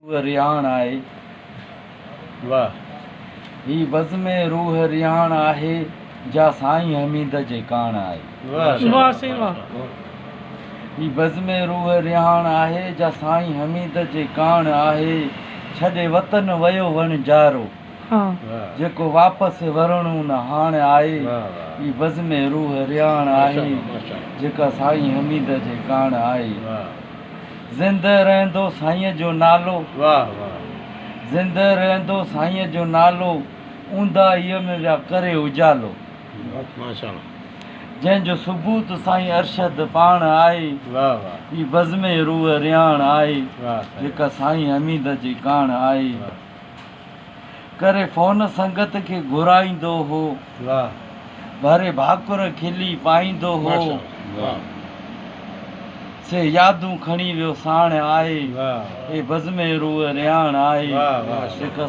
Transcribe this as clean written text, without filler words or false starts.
روح رهاڻ آهي. واھ. هي بزم روح رهاڻ آهي جا سائين حميد جي ڪاڻ آهي. واھ سائين واھ. هي بزم روح رهاڻ آهي جا سائين حميد جي ڪاڻ آهي. ڇڏي وطن ويو وڻجارو. ها. جيڪو واپس ورڻو نه هاڻ آهي. هي بزم روح رهاڻ آهي جيڪا سائين حميد جي ڪاڻ آهي. زنده رهندو سائينء جو نالو. واھ واھ. زنده رهندو سائينء جو نالو. اونداهيء ۾ ويا ڪري اجالو. ماشاءالله. جنهن جو ثبوت سائين ارشد پاڻ آهي. واھ واھ. هي بزم روح رهاڻ آهي. واھ سائين. جيڪا سائين حميد جي ڪاڻ آهي. واھ. ڪري فون سنگت کي گهرائيندو هو. واھ. ڀري ڀاڪر کلي پائيندو هو. ماشاءالله. واھ. سي يادون کڻي ويو ساڻ آهي. واھ. هي بزم روح رهاڻ آهي. واھ واھ. جيڪا